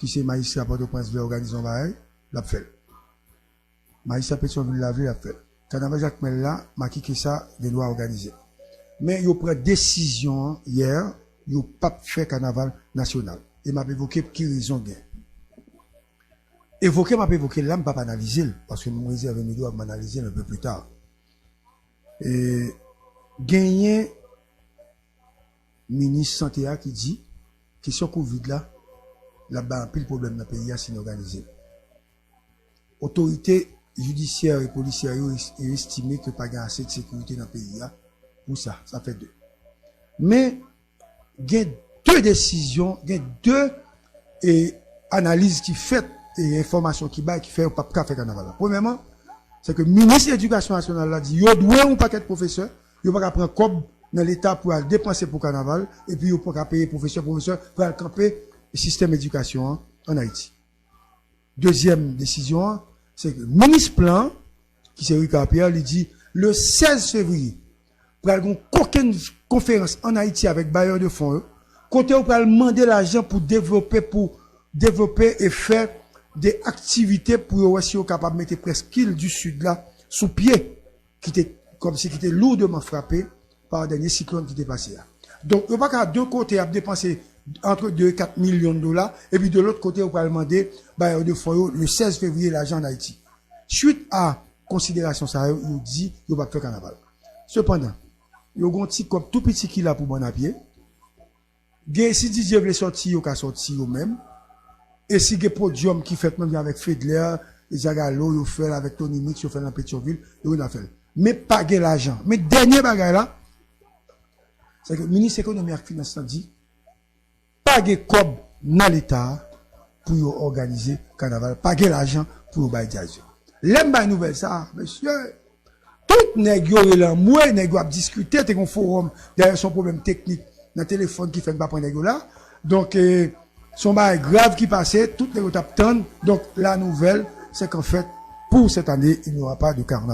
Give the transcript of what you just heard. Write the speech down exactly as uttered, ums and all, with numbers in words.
ki se majistra Pòtoprens, vle òganize yon bagay, l ap fè l. Majistra Petyonvil la vle, l ap fè l. Kanaval Jakmèl la, Macky Kessa gen dwa òganize. Men yo pran desizyon an yè, yo p ap fè kanaval nasyonal. E m ap evoke ki rezon gen. Evoke m ap evoke l la, m p ap analize l, paske m rezève m dwa pou m analize l un peu plus tard. E genyen minis sante a ki di kesyon kovid la, l ap bay anpil pwoblèm nan peyi a si n òganize l. Otorite jidisyè e polisyè yo es- yo estime ke pa gen ase de sekirite nan peyi a pou sa. Sa fè de. Men, gen de desizyon, gen de e, analiz ki fèt e enfòmasyon ki bay ki fè yo p ap ka fè kanaval la. Premyèman, se ke minis edikasyon nasyonal la di yo dwe yon pakèt pwofesè, yo pa ka pran kòb nan leta pou al depanse pou kanaval, epi yo pa ka peye pwofesè, pwofesè pral kanpe sistèm edikasyon an ann Ayiti. Dezyèm desizyon an, se ke minis plan an, ki se Ricard Pierre, li di le sèz fevriye, pral gen yon kokenn konferans ann Ayiti avèk bayè de fon yo, kote yo pral mande lajan pou devlope, pou devlope e fè de aktivite pou yo wè si yo kapab mete preskil di Sid la sou pye, ki te, kòmsi ki te lourdement frape pa dènye siklòn ki te pase a. Donk, yo pa ka de kote ap depanse entre deux et quatre millions de dollars, epi de lòt kote, yo pral mande bayè de fon yo le sèz fevriye lajan ann Ayiti. Swit a konsiderasyon sa yo, yo di yo p ap fè kanaval. Sepandan, yo gen yon ti kòb tou piti ki la pou bann a pye. Gen, si Didier vle sòti, yo ka sòti yo menm. E si gen podyòm ki fèt menm jan avèk Fedler, Zagalo, yo fè l avèk Tony Mix, yo fè l nan Petyonvil, yo vin fè l. Men pa gen lajan. Men dènye bagay la, se ke minis ekonomi ak finans lan di, pa gen kòb nan leta a pou yo òganize kanaval, pa gen lajan pou yo bay djaz yo. Lè m bay nouvèl sa, mesye, tout nèg yo rele anmwe, nèg yo ap diskite, te gen yon fowòm, dayè se yon pwoblèm teknik nan telefòn ki fè n pa pran nèg yo la. Donk, e, se yon bagay grav ki pase, tout nèg yo t ap tann. Donk, la nouvelle, c'est qu'en fait, pour cette année, il n'y aura pas de carnaval.